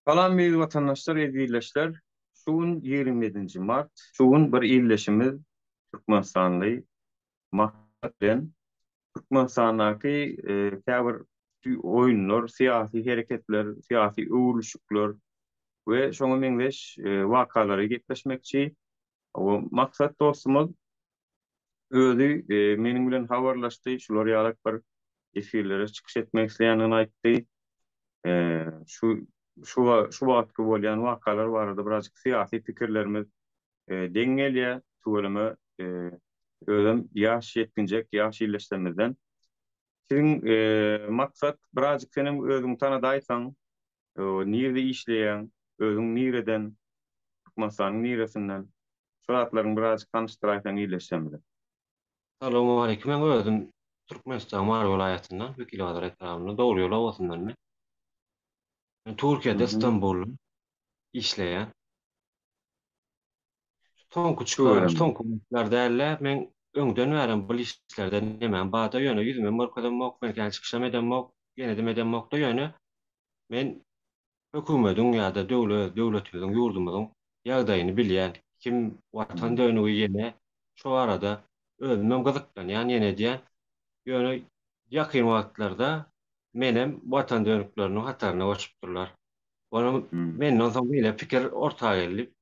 Salam eziz watandaşlar, eziz ildeşler! Şu gün 27-nji mart. Şu gün bir ildeşimiz türkmenistanly Maksat bilen Türkmenistandaky käbir oýunlar, syýasy hereketler, syýasy öwrülişikler we şoňa meňzeş wakalary gepleşmekçi. Maksat dostumyz özi meniň bilen habarlaşdy, şular ýalak bir efirlere çykyş etmek isleýändigini aýtdy. Şu şu şu wagtky bolýan wakalar barada birazjyk syýasy pikirlerimiz deň gelýär. Tüweleme özem ýaş ýetginjek, ýaş ildeşlerimizden. Siziň maksat birazjyk senem özüňi tanadaýsaň, nirede işleýäň, özüň nireden, Türkmenistanyň niresinden? Şu zatlaryň birazjyk tanyşdyraýsaň ildeşlerimize. Salowmaleýkim men özüm Türkmenistanyň Mary welaýatyndan Wekilbazar etrabyndan Dogry ýol obasyndan men. Men Türkiýede Stambulda işleýän. Soňky çykan soňky wagtlar dälde men öňden bärem bul işlerde nemem barda ýöne ýüzümem görkezemok men kän çykyşam edemok ýenedem edemokda ýöne men hökümediň ýa-da döwlet döwletimiziň ýurdumyzyň ýagdaýyny bilýän kim watan dönügi ýene şo barada özümem gyzyklanýan ýene edýän ýöne ýakyn wagtlarda menem watan dönükleriniň hataryna goşupdyrlar. Onuň menden soň beýle pikir orta geldi.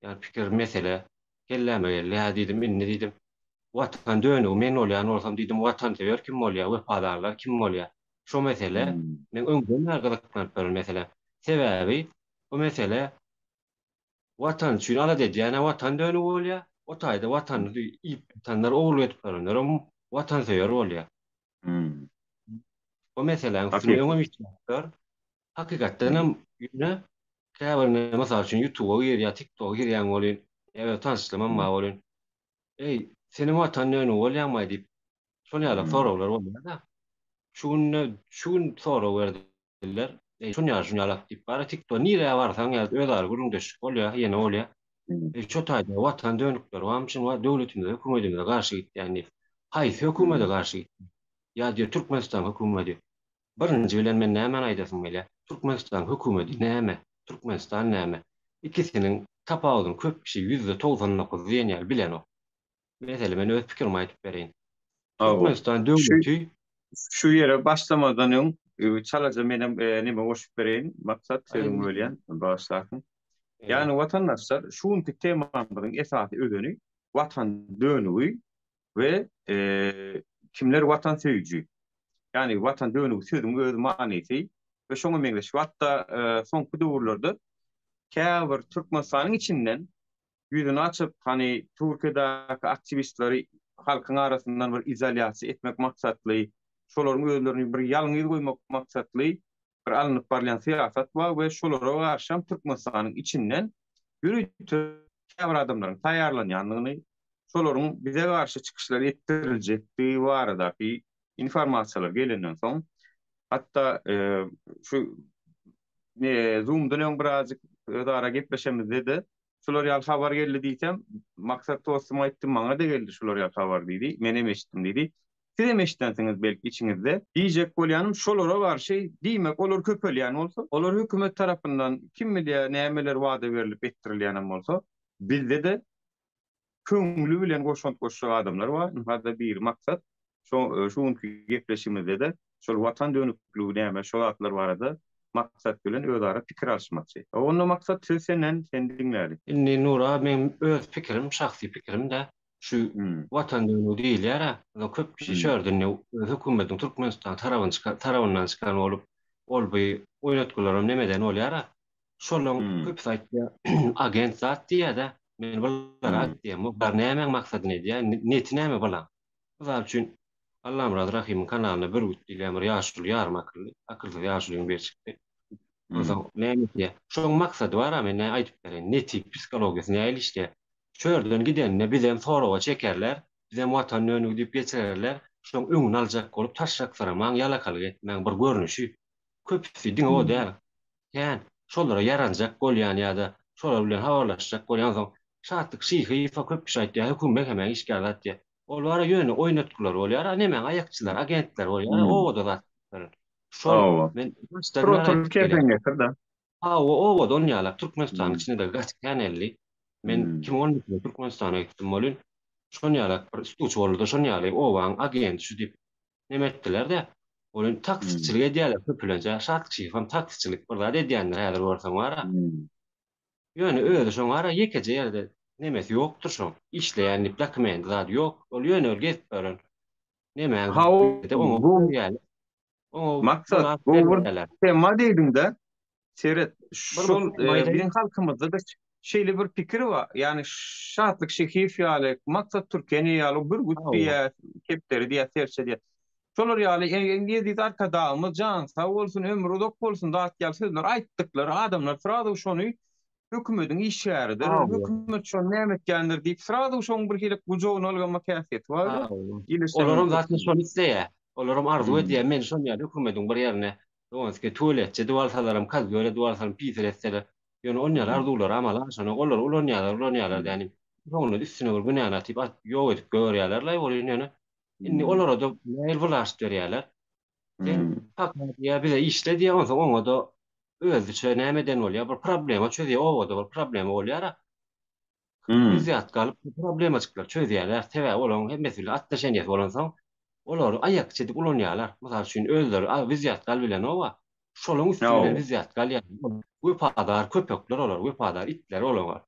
Ýa pikir mesele kelläme geldi. Hä diýdim, indi diýdim, Watan dönügi men bolýan bolsam diýdim, watansöýer kim bolýar, wepadarlar kim bolýar? Şo mesele meň öňden bäri gyzyklanyp ýören meselem. Sebäbi bu mesele Watan üçin alada edýän-ä watan dönügi bolýar, o taýda watanyny iýip ýatanlar, ogurlyk edip ýörenlerem watansöýer bolýar. Bu meseläň üstünde öňem işläpdir. Hakykatdan hem ýöne käbir mysal üçin ýutuba girýär, tiktoga girýän welin, ýa öz tanyşlarymam bar welin, Eý, senem watan dönügi bolýaňmaý diýip, şol ýaly soraglar bolýar-da. Şu günde, şu gün sorag berdiler. Eý, şun ýaly, şun ýalak diýip, bara tiktoga nirä barsaň ýa özara gürrüňdeşlik bolýar, ýene bolýar. Eý, şo taýda watan dönükleri barmyşyn, döwletimize, hökümetimize garşy gitýän diýip. Haýsy hökümete garşy gitýän? Ýa diýýär, Türkmenistanyň hökümeti. Birinji bilen men nämäni aýdasym gelýär? Türkmenistanyň hökümeti näme? Türkmenistan näme? Ikisiniň tapawudyny köp kişi 99% diýen ýaly bilenok. Mesele men öz pikirimi aýdyp bereýin. Türkmenistan döwleti Şu ýere başlamazdan öň çalaja menem neme goşup bereýin. Maksat sözüňi bölýän, bagyşlarsyň. Ýagny watandaşlar şu günki temamyzyň esasy özeni Watan dönügi we kimler watansöýüji? Ýagny watan dönügi sözüň öz manysy we şoňa meňzeş. We hatda soňky döwürlerde käbir Türkmenistanyň içinden ýüzüni açyp, hany Türkiýedäki aktiwistleri halkyň arasyndan bir izolýasiýa etmek maksatly, şolaryň özlerini bir ýalňyz goýmak maksatly bir alnyp barylýan syýasat bar we şolara garşam Türkmenistanyň içinden ýörite käbir adamlaryň taýýarlanýandygyny, şolaryň bize garşy çykyşlar etdiriljekdigi baradaky informasiýalar gelenden soň, hatda şu Zoom-dan öň birazjyk özara gepleşemizde-de şular ýaly habar geldi diýsem, Maksat dostum aýtdy, maňa-da geldi şular ýaly habar diýdi, menem eşitdim diýdi. Sizem eşidensiňiz belki içiňizde. Diýjek bolýanym şolara garşy diýmek olar köpelýän bolsa, olar hökümet tarapyndan kim bilýär nämeler wada berlip etdirilýänem bolsa, bizde-de köňli bilen goşant goşjak adamlar bar. Ynha-da biri Maksat. Şo şu günki gepleşigimizde-de şol watan dönükligi näme şo zatlar barada Maksat bilen özara pikir alyşmakçy. Onda Maksat söz senden, seni diňläli. Indi Nury aga meň öz pikirim şahsy pikirim-dä. Şu watan dönügi diýilýär-ä, onda köp kişi şu ýerde indi öz hökümetiň Türkmenistan tarabyn çykan tarabyndan çykan bolup, ol bu oýnatgylaram nemeden bolýar-a. Şolaň köpüsi aýtýar, agent zat diýýär-de, men bulara at diýemok, bular nämäň maksadyny edýär, neti näme bulaň? Mysal üçin, Allamyrat Rahymyň kanalyna Bürgüt diýilýän bir ýaşuly ýarym akylly, akylsyz ýaşulyň biri çykdy. Onsoň näme diýýär? Şoň maksady bar-a, men näme aýdyp bereýin, neti, psihologiýasy nähili işleýär? Şu ýerden gideninde bizem soraga çekerler, bizem watan dönügi diýip geçirerler. Şoň öňüni aljak bolup taşşaksyramaň, ýalakalyk etmäň bir görnüşi. Köpüsi diňe o däl. Kän şolara ýaranjak bolýan ýa-da şolar bilen habarlaşjak bolýan soň Şatlyk Şyhyýewa köp kişi aýtýar, hökümet hemäň işgär zat diýýär. Ol bara ýöne oýnatgylar bolýar, a nemäň aýakçylar, agentler bolýar, obada zat. Şol men başdan bäri aýdyp gelýän. Hawa, obada onýalak Türkmenistanyň içinde-de gaty kän elli. Men 2012-de Türkmenistana gitdim welin, şonýalak bir üstüçi boldy-da, şonýaly obaň agenti şu diýip neme etdiler-de. Welin taksiçilik edýärler köplenç. Şatlyk Şyhowam taksiçilik bir zat edýändir häzir görseň bar-a. Ýöne özi şoň bar-a ýekeje ýerde nemesi ýokdur şoň. Işleýän diýip dokumenti zady ýok. Ol ýöne bir gezip ýören. Nemäň Hawa, oňa bu berýärler. Oňa Maksat, bu bu bir tema diýdiň-de. Seret, şol biziň halkymyzda-da şeýle bir pikir bar. Ýagny Şatlyk Şehiýew ýaly, Maksat Türkeniýe ýaly, Bürgüt diýýär, Kepderi diýýär, Serçe diýýär. Şolar ýaly eziz Arkadagymyz jany sag bolsun, ömri uzak bolsun zat ýaly sözler aýtdyklary adamlar srazu şony hökümediň işgäridir, hökümet şony näme etýändir diýip srazu şoň bir hili gujagyna ylgamak häsiýeti bar. Olaram zaten şony isleýär. Olaram arzuw edýär, men şony ýaly hökümediň bir ýerine Doganski tualetçi edip alsalaram, kazýor edip alsalam, pisir etseler. Ýöne on ýaly arzuwlary amala aşanok. Olary ulanýarlar, ulanýarlar ýagny soňunda üstüne bir günäni atyp, ýok edip goýberýärler-laý welin ýöne indi olara-da nähili wlaşt berýärler. Sen kaka diýýär, bize işle diýýär, onsoň oňa-da özüçe näme eden bolýar, bir problema çözýär, obada bir problema bolýar-a. Wzýatka alyp bu problemajyklary çözýärler. Sebäbi olaryň hemmesi bilen atnoşeniýasy bolansoň, olary aýakçy edip ulanýarlar. Mysal üçin, özleri wzýatka alyp bilenok-a. Şolaryň üsti bilen wzýatka alýar. Wepadar köpekler olar, wepadar itler olar.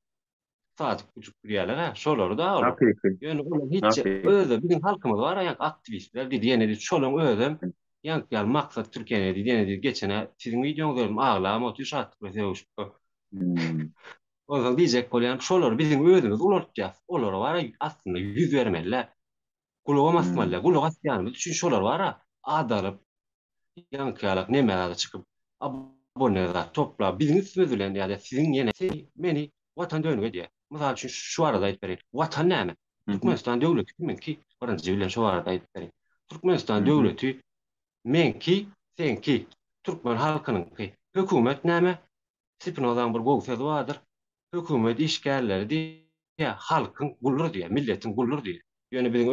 Sadyk güjük diýýärler-ä, şolary-da olar. Hakyky. Ýöne olar hiç özleri biziň halkymyz bar-a ýaňky aktiwistler diýdi, ýene diýdi, şolaryň özem ýaňky ýaly maksat Türkiýäni diýdi, ýene diýdi, geçen-ä siziň wideoňyzy gördüm, aglabam otyr şatlyk bilen sögüşip. Onsoň diýjek bolýanym, şolary biziň özümiz ulaltýas. Olara bar-a aslynda ýüz bermeli-dä. Gulagam asmaly-dä. Gulak asýanymyz üçin şolar bar-a adalyp, ýaňky ýalak neme zada çykyp, abone zat toplap, biziň üstümiz bilen ýa-da siziň ýene seni, meni Watan dönük edýär. Mysal üçin, şu barada aýdyp bereýin. Watan näme? Türkmenistan döwleti kimiňki? Birinji bilen şu barada aýdyp bereýin. Türkmenistan döwleti meňki, seňki, türkmen halkynyňky. Hökümet näme? Spinozaň bir gowy sözi bardyr, Hökümet işgärleri diýýär, halkyň guldur diýýär, milletiň guldur diýýär. Ýöne biziň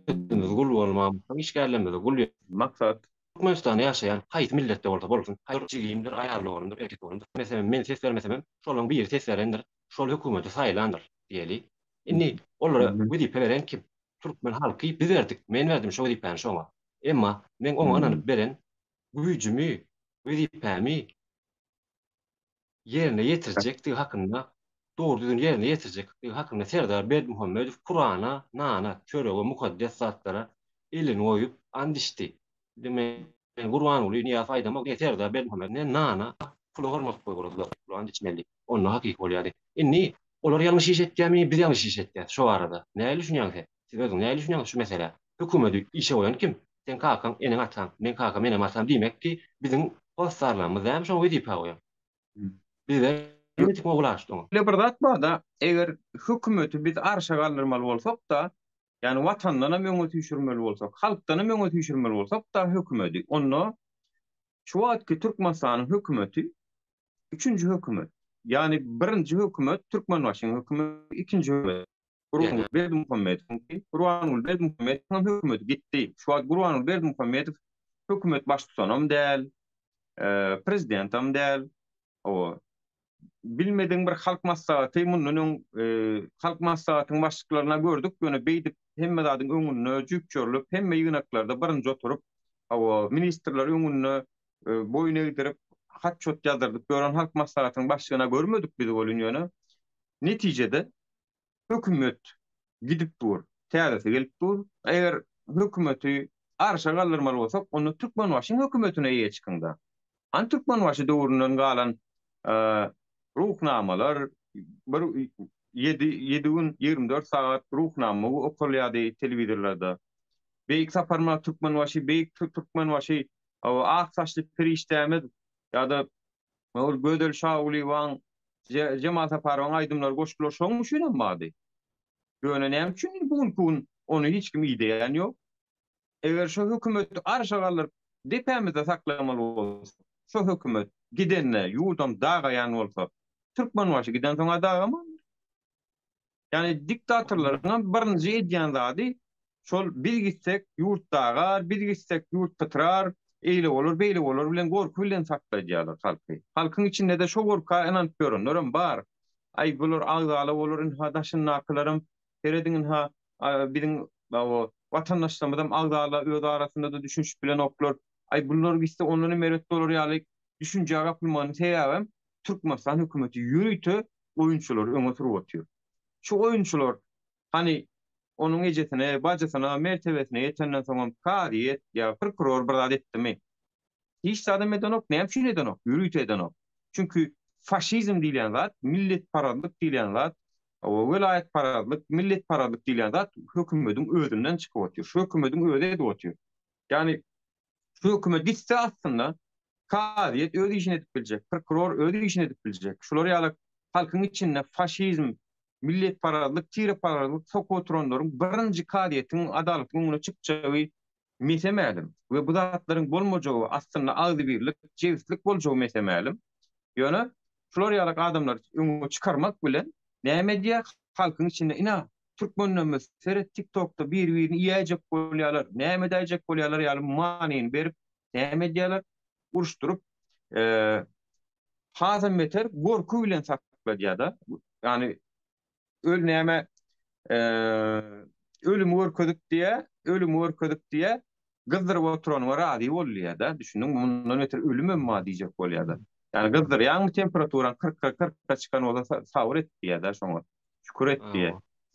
özümiz gul bolmamyzsoň işgärlerimize gul. Maksat. Türkmenistanda ýaşaýan haýsy milletde bolsa bolsun, haýsy jigimdir, aýal doganymdyr, erkek doganymdyr, meselem men ses bermesemem, şolaryň biri ses berendir, şol hökümeti saýlandyr diýeli. Indi olara wezipe beren kim? Türkmen halky biz berdik, men berdim şo wezipäni şoňa. Emma meň oňa ynanyp beren güýjümi, wezipämi ýerine ýetirjekdigi hakynda, dogry-düzgün ýerine ýetirjekdigi hakynda Serdar Berdimuhamedow Kurana, nana, çörege, mukaddes zatlara elini goýup and içdi. Indi men Gurbanguly Nyýazow aýdamok, ne Serdar Berdimuhamedow, ne nana, pula hormat goýgurdylar, pula and içmeli, onda hakyky bolýardy. Indi olar ýalňyş iş etýärmi, biz ýalňyş iş etýäs şo barada nähili düşünýäň sen? Siz özüňiz nähili düşünýäňiz şu meselä? Hökümedi işe goýan kim? Seň kakaň, eneň-ataň, meň kakam, enem-atam diýmek ki, biziň hossarlarymyz dälmi şoňa wezipe goýan? Biz bermedik ogul açdy oňa. Şeýle bir zat bar-da, eger hökümeti biz arşa galdyrmaly bolsak-da, ýagny watandanam öňe süýşürmeli bolsak, halkdanam öňe süýşürmeli bolsak-da hökümeti, onda şu wagtky Türkmenistanyň hökümeti üçünji hökümet. Ýagny birinji hökümet Türkmenbaşyň hökümeti, ikinji hökümet Gurbanguly Berdimuhamedowyňky, Gurbanguly Berdimuhamedowyň hökümeti gitdi. Şu wagt Gurbanguly Berdimuhamedow hökümet baştutanam däl, prezidentam däl. Hawa. Bilmedigiň bir halk maslahaty mundan öň halk maslahatyň başlyklaryna gördük, ýöne beýdip hemme zadyň öňünde jübçerilip, hemme ýygnaklarda birinji oturyp, hawa, ministrler öňünde boýun egdirip, hat-çot ýazdyrdyp ýören halk maslahatynyň başlygyna görmedik biz welin ýöne netijede Hökümet gidip dur, täzesi gelip dur. Eger hökümeti arşa galdyrmaly bolsak, onda Türkmenbaşyň hökümetine eýe çykyňda. Hany Türkmenbaşy döwründen galan Ruhnamalar, bir ýedi ýedi gün 24 sagat Ruhnama okalýardy telewizorlarda. Beýik Saparmyrat Türkmenbaşy, Beýik Türkmenbaşy, ak saçly perişdämiz ýa-da Ol Gözel Şagulyýewaň, Jemal Saparowyň aýdymlary, goşgulary şonuň üçinem bardy. Ýöne näme üçin bu günki gün ony hiç kim ideýän ýok? Eger şo hökümeti arşa galdyryp, depämizde saklamaly bolsa, şo hökümet gidende ýurdam dagaýan bolsa, Türkmenbaşy gidensoň-a dagamandyr. Ýagny diktatorlaryňam birinji edýän zady şol biz gitsek ýurt dagar, biz gitsek ýurt pytrar. eýle bolar, beýle bolar bilen gorky bilen sakladýarlar halky. Halkyň içinde-de şo gorka ynanyp ýörenlerem bar. Aý, bular agzala bolar, ynha daşyndakylaram, serediň ynha, biziň watandaşlarymyzam agzala, öz arasynda-da düşünişip bilenoklar. Aý, bular gitse ondan hem erbet bolar ýaly düşünjä gapylmagynyň sebäbem Türkmenistan hökümeti ýörite oýunçylary öňe sürüp otyr. Şu oýunçylar hany onuň ejesine, bajysyna, mertebesine ýetenden soňam kazyýet ýa prokuror bir zat etdimi? Hiç zadam edenok. Näme üçin edenok? Ýörite edenok. Çünki faşizm diýilýän zat, milletparazlyk diýilýän zat, welaýatparazlyk, milletparazlyk diýilýän zat hökümediň özünden çykyp otyr. Şu hökümediň özi edip otyr. Ýagny şu hökümet gitse aslynda kazyýet öz işini edip biljek, prokuror öz işini edip biljek. Şular ýaly halkyň içinde faşizm, milletparazlyk, tireparazlyk sokup oturanlaryň birinji kazyýetiň, adalatyň öňüne çykjagy mese-mälim we bu zatlaryň bolmajagy aslynda agzybirlik, jebislik boljagy mese-mälim. Ýöne şular ýaly adamlary öňe çykarmak bilen näme edýär? Halkyň içinde ina türkmenlerimiz seret tiktokda bir-birini iýäýjek bolýarlar, näme edäýjek bolýarlar ýaly manyny berip näme edýärler? Uruşdyryp hasam beter gorky bilen sakladýar-da. Ýagny öl näme ölümi görkezip diýä, ölümi görkezip diýä, gyzdyryp oturanyňa razy bol diýä-de, düşündiňmi? Mundan beter ölümem bar diýjek bolýar-da. Ýagny gyzdyrýaňmy temperaturaň kyrka, kyrka çykan bolsa sabyr et diýä-de şoňa. Şükür et diýä.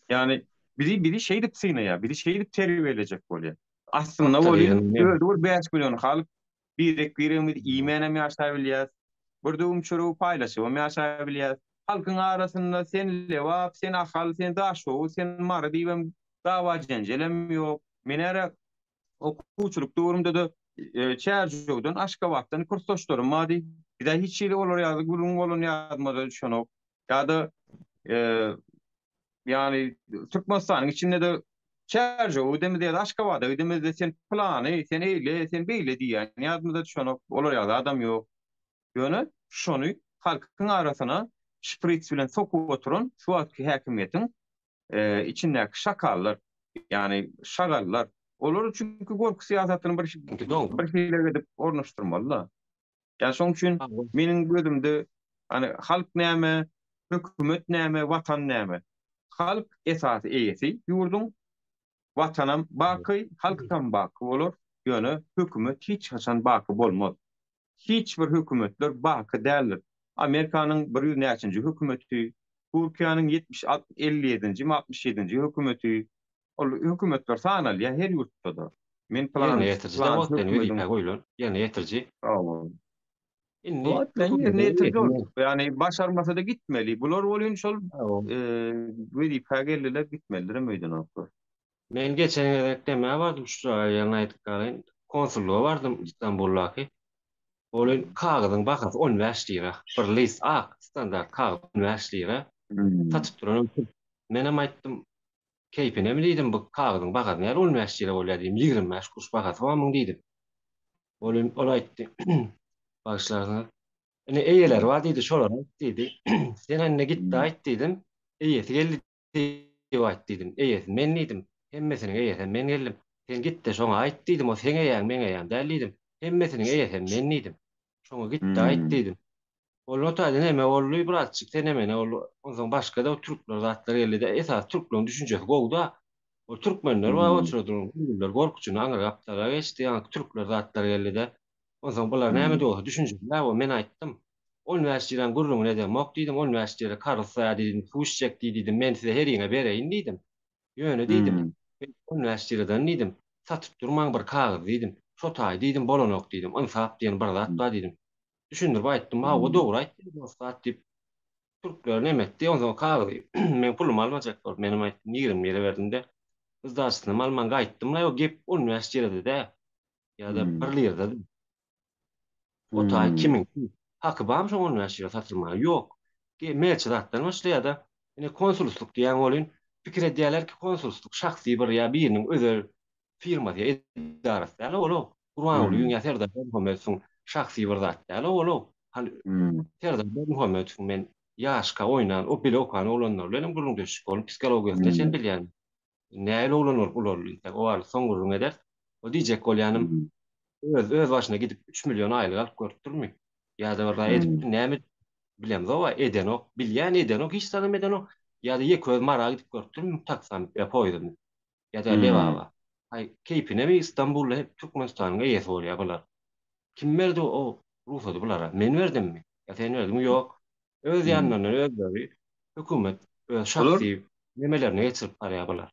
Ýagny bizi bizi şeýdip synaýar, bizi şeýdip terbiýelejek bolýar. Aslynda welin özi bir 5 million halk Birek-biregimizi iýmänem ýaşabilýäs. Bir döwüm çöregi paýlaşybam ýaşabilýäs. Halkyň arasynda sen Lebap, sen Ahal, sen Daşoguz, sen Mary diýibem dawa-jenjelem ýok. Men era okuwçylyk döwrümde-de Çärjewden, Aşgabatdan kursdaşlarym bardy. Bizä hiç hili olar ýaly gürrüň bolan ýadyma-da düşenok. Ýa-da Ýagny Türkmenistanyň içinde-de Çärjewe gidemizde ýa-da Aşgabada gidemizde sen pylany, sen eýle, sen beýle diýýän ýadymyza düşenok. Olar ýaly adam ýok. Ýöne şony halkyň arasyna şprits bilen sokup oturan şu wagtky häkimiýetiň içindäki şakallar, ýagny şagallar. Olar çünki gorky syýasatyny bir bir hile edip ornaşdyrmaly-da. Ýa şoň üçin meniň gözümde hani halk näme, hökümet näme, watan näme? Halk esasy eýesi ýurduň, watanam baky, halkam baky bolar, ýöne hökümet hiç haçan baky bolmaz. Hiç bir hökümetler baky däldir. Amerikanyň bir ýüz näçinji hökümeti, Türkiýäniň ýetmiş, 57-nji, 67-nji hökümeti, Ol hökümetler sanalýar her ýurtda-da. Men Ýerine ýetiriji de wagtlaýyn wezipä goýlan, ýerine ýetiriji. Hawa. Indi wagtlaýyn ýerine ýetiriji ol. Ýagny başarmasa-da gitmeli. Bular welin şol wezipä geldiler, gitmelidirem öýdenoklar. Men geçen gezek nämä bardym şu jaýa ýerine aýdyp galaýyn. Konsullyga bardym Istanbuldaky. Ol kagyzyň bahasy 15 lira. Bir list ak standart kagyz 15 lira. Satyp duranam türk. Menem aýtdym, Keýpinemi diýdim, bu kagyzyň bahasy näle 15 lira bolýar diýdim, 25 kuruş bahasy bar muň diýdim. Ol ol aýtdy, bagyşlarsyňyz. Ine eýeleri bar diýdi, şolara aýt diýdi. Sen indi git-de aýt diýdim. Eýesi geldi diýip aýt diýdim. Eýesi men diýdim. Hemmesiniň eýesem men geldim. Sen git-de şoňa aýt diýdim, o seň eýäň, meň eýäm däl diýdim. Hemmesiniň eýesem men diýdim. Şoňa git-de aýt diýdim. Ol notary neme boldy bratçyk sen nemene ol onsoň başgada türkler zatlar geldide esasy türkleriň düşünjesi gowuda ol türkmenler bar otura duran hüwdüler gorkuçyny aňry gapdala geçdi ýaňky türkler zatlar geldide onsoň bular näme bolsa düşünjesi bar men aýtdym 15 liraň gürrüňini edemok diýdim 15 lira karz saýa diýdim suw içjek diý diýdim men size heriňe bereýin diýdim ýöne diýdim 15 liradan diýdim satyp durmaň bir kagyz diýdim şo taý diýdim bolanok diýdim ynsap diýen bir zat bar diýdim Düşündirip aýtdym, hawa dogry aýtdyň dost diýip, türkler neme etdi, onsoň kagyzy meň pulumy almajak bolup, menem aýtdym, 20 lira berdim-de, yzdaçysynam alman gaýtdym-la, o gep 15 lirada-da, ýa-da 1 lirada-da. O taý kimiňki, haky barmy şoň 15 lira satylmaga? Ýok. Merçi zatdan başlaýar-da, ine konsulslyk diýýän welin, pikir edýärler ki, konsulslyk şahsy bir ýa biriniň özel firmasy ýa edarasy däl ol-ow. Gurbangulyň ýa Serdar Berdimuhamedowyň şahsy bir zat däl ol-ow. Hany Serdar Berdimuhamedowyň men ýaşka oýnan, o bile okan oglanlar bilenem gürrüňdeşlik boldy, psihologiýasyny çen bilýän. Nähili oglan bolup ulaldy entek, o barada soň gürrüň ederis. O diýjek bolýanym. Öz öz başyna gidip 3 million aýlyk alyp görüpdirmi? Ýa-da bir zat edipdir, näme bilemzog-a, edenok, bilýän edenok, hiç zadam edenok. Ýa-da ýeke özi Mara gidip görüpdirmi taksa münüp ýa poýeza münüp ýa-da Lebaba. Aý, keýpinemi Istanbulda hep Türkmenistanyň eýesi bolýar bular. Kim berdi o rugsady bulara? Men berdimmi? Ýa sen berdiňmi? Ýok. Öz ýanlaryndan özleri hökümet öz şahsy nemelerine geçirip barýar bular.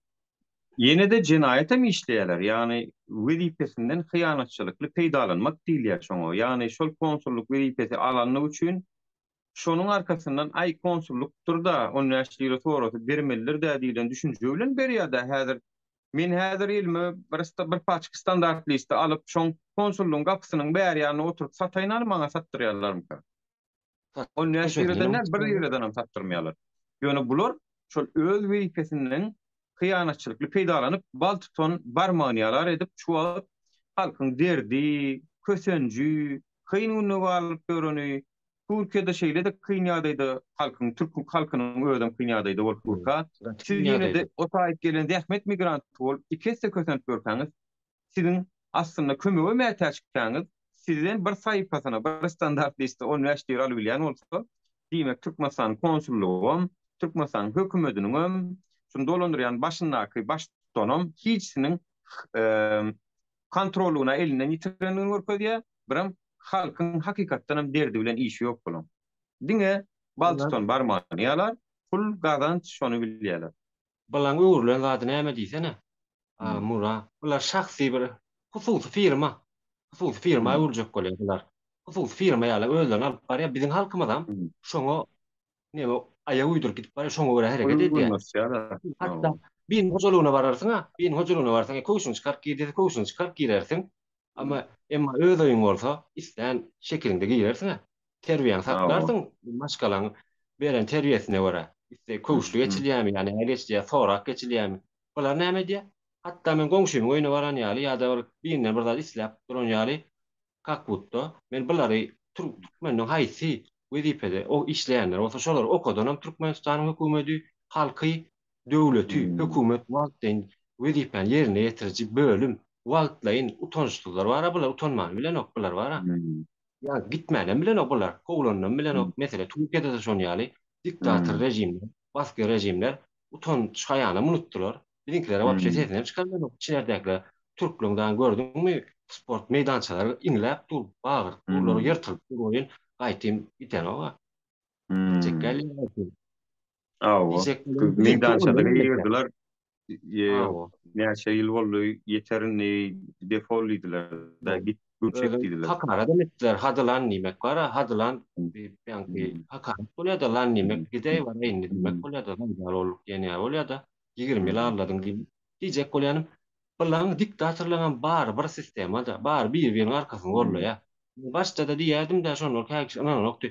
Ýene-de jenaýatam işleýärler, ýagny wezipesinden hyýanatçylykly peýdalanmak diýilýär şoňa. Ýagny şol konsullyk wezipesi alanlygy üçin şonuň arkasyndan aý konsullykdyr-da, on bäş lira sorasa bermelidir-dä diýlen düşünje bilen berýär-dä häzir. Men häzir elime bir bir paçka standart listi alyp, şoň konsullygyň gapysynyň bäri ýanynda oturyp sataýyn hany maňa satdyrýarlarmyka? On bäş liradan däl, bir liradanam satdyrmaýarlar. Ýöne bular şol öz wezipesinden hyýanatçylykly peýdalanyp, bal tutan barmagyny ýalar edip, şu wagt halkyň derdi, kösenji, kyn günde galyp ýöreni, Türkiýede şeýle-de kyn ýagdaýda halkyň, türk halkynyň özem kyn ýagdaýda bolup durka, siz ýene-de o taýyp gelen zähmet migranty bolup iki esse kösenip ýörkäňiz, siziň aslynda kömege mätäçkäňiz sizden bir saýypasyna, bir standart liste 15 lira alybilýän bolsa, diýmek Türkmenistanyň konsullygam, Türkmenistanyň hökümediniňem, şuny dolandyrýan başyndaky baştutanam hiçsiniň kontrollygyna elinden ýitirendigini görkezýär, birem halkyň hakykatdanam derdi bilen işi ýok bulaň. Diňe bal tutan barmagyny ýalar, pul gazanç şony bilýärler. Bulaň öwrülen zady näme diýsene? A Mura, bular şahsy bir hususy firma. Hususy firma öwrüljek bolýar bular. Hususy firma ýaly özlerini alyp barýar. Biziň halkymyzam şoňa neme aýak uýduryp gidip barýar, şoňa görä hereket edýär. Hatda biriniň hojalygyna bararsyň-a, biriniň hojalygyna barsaň, köwşüňi çykaryp gir diýse, köwşüňi çykaryp girersiň. Amma emma öz öýüň bolsa, islän şekiliňde girersiň-ä. Terbiýäňi saklarsyň, maşgalaň beren terbiýesine görä. Isle köwüşli geçilýärmi ýa nähili geçilýär, sorap geçilýärmi? Bular näme edýär? Hatda men goňşymyň öýüne baran ýaly ýa-da bir birinden bir zat isläp duran ýaly kakbutda men bulary türkmeniň haýsy wezipede o işleýänler bolsa şolary okadanam Türkmenistanyň hökümedi, halky, döwleti, hökümet wagtlaýyn wezipäni ýerine ýetiriji bölüm, wagtlaýyn utançsyzlar bara bular utanmany bilenok bular bara. Ýa gitmänem bilenok bular, kowlanynam bilenok. Mesele Türkiýede-de şon ýaly diktator režimler, basgy režimler utanç haýanam unutdylar. Biziňkilere wapşe sesinem çykarmanok içerdäkiler. Türkleriň dagy gördüňmi sport meýdançalary iňläp dur, bagyryp durlar, ýyrtylyp dur welin gaýtym gidenoga. Gitjek däl gaýtym. Hawa. Meýdançada ýygyrdylar. Näçe ýyl boldy, ýeter indi defol diýdiler. Da git göçek diýdiler. Hakarat hem etdiler. Hady lan diýmek bar-a, hady lan diýip ýaňky hakarat bolýar-da, lan diýmek gideý baraý indi diýmek bolýar-da, lan bolduk diýen ýaly bolýar-da. 20 ýyl aldadyň diýip diýjek bolýanym, bulaň diktatorlaryňam bary bir sistema-da, bary bir-biriniň arkasyny gollaýar. Başda-da diýerdim-dä şonda ol käbir kişi ynananokdy.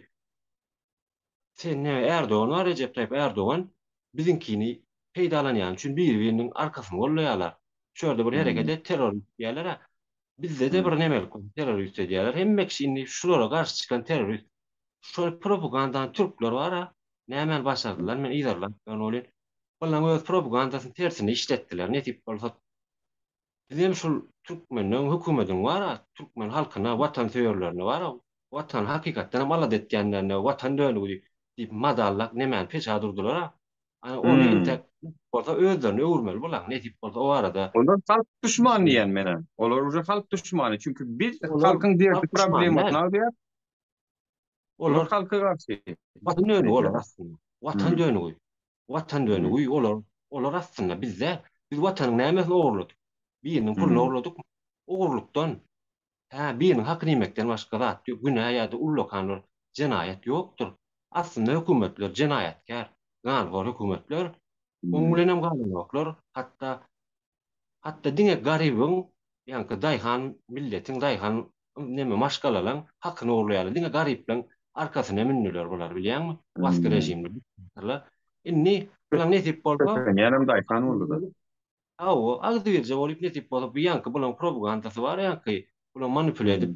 Sen näme Erdogan bar Rejep Taýyp Erdogan biziňkini peýdalanýany üçin biri biriniň arkasyny gollaýarlar. Şu ýerde bir hereket et terrorist diýýärler-ä. Bizde-de bir nemelik bolsa terrorist edýärler. Hemme kişi indi şulara garşy çykan terrorist. Şol propagandany türkler bar-a nämäni başardylar men yzarlap ýörün welin bulaň öz propagandasyny tersine işletdiler nesip bolsa Bizem şul türkmenleň hökümediň bara türkmen halkyna watan söýerlerine bara watany hakykatdanam alada etýänlerine watan dönügi diýip madallak nemäni peça durdylara ana ony intäk nesip bolsa özlerine öwürmeli bulaň nesip bolsa o barada Olar halk duşmany diýýän menä. Olar uje halk duşmany. Çünki biz olar halkyň derdi halk duşmany problemasyny däl. agzaýas. Olar Olar halka garşy watan dönügi olar edýär. aslynda. Watan dönügi. Watan dönügi olar olar aslynda bizde biz watanyň nämesini ogurladyk? Biriniň puluny ogurladykmy? Ogurlykdan, hä, biriniň hakyny iýmekden başga zat ýok, günä ýa-da ullakan bir jenaýat ýokdur. Aslynda hökümetler jenaýatkär, ganhor hökümetler, oň bilenem galanoklar, hatda Hatda diňe garybyň, ýaňky daýhan milletiň, daýhan neme maşgalalaň hakyny ogurlaýarlar. Diňe garyplaň arkasyna mündüler bular, bilýäňmi? Basky režimli diktatorlar. Indi bulaň nesip bolsa, Kösenýänem daýhan boldy-da. Hawa, agzybirje bolup nesip bolsa bu ýaňky bulaň propagandasy bar ýaňky, bulaň manipulýa edip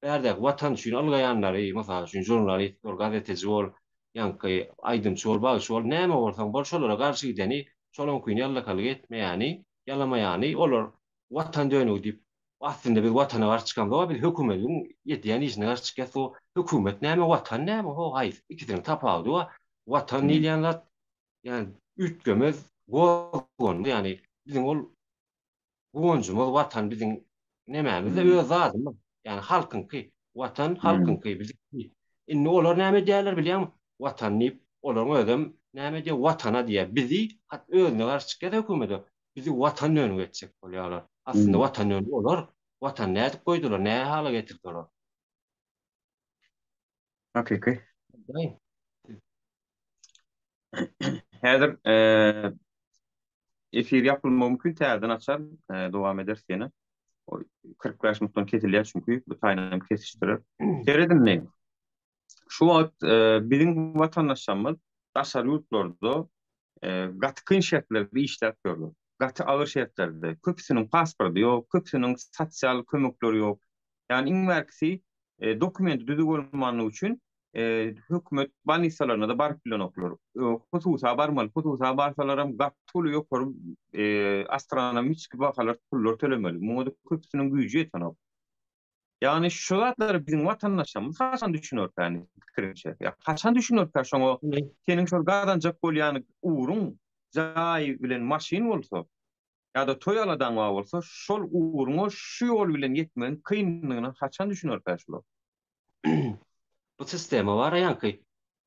Bärdäki watan üçin ylgaýanlary, mysal üçin, žurnalist bol, gazeteji bol, ýaňky aýdymçy bol, bagşy bol, näme bolsaň bol, şolara garşy gideni, şolaňkyny ýallakalyk etmeýäni, ýalamaýany olar watan dönügi diýip. Aslynda biz watana garşy çykamzok biz hökümediň edýän işine garşy çykýas o hökümet näme watan näme ho haýsy ikisiniň tapawudy bar watan diýilýän zat ýani üýtgemez gozganmaz ýani biziň ol guwanjymyz watan biziň nemämiz öz zadymyz ýani halkyňky watan halkyňky biziňki indi olar näme edýärler bilýäňmi watan diýip olaryň özem näme edýär watana diýýär bizi hat özüne garşy çykýas hökümede Bizi watan dönük etjek bolýarlar. Aslynda watan dönügi olar. Watany nädip goýdular, nä hala getirdi olar? Hakyky. Häzir efir ýapylmagy mümkin, täzeden açar, dowam ederis ýene. 45 minutdan kesilýär çünki, bu taýynam kesişdirer. Serediň indi. Şu wagt biziň watandaşlarymyz daşary ýurtlarda gaty kyn şertlerde işläp ýörler. Gaty agyr şertlerde. Köpüsiniň pasporty ýok, köpüsiniň sosial kömekleri ýok. Ýagny iň bärkisi dokumenti düzüw bolmanlygy üçin hökümet bolnisalaryna-da baryp bilenoklar. Hususa barmaly. Hususa barsalaram gaty uly ýokary astronomiçki bahalar pullar tölemeli. Muňa-da köpüsiniň güýji ýetenok. Ýagny şu zatlara biziň watandaşlarymyz haçan düşünerkä indi pikiriňçe? Ýa haçan düşünerkä şoňa seniň şol gazanjak bolýan ugruň jaý bilen maşyn bolsa ýa-da toý aladaň bar bolsa şol ugruňa şu ýol bilen ýetmegiň kyndygyna haçan düşünerkä şular? Bu sistema bar-a ýaňky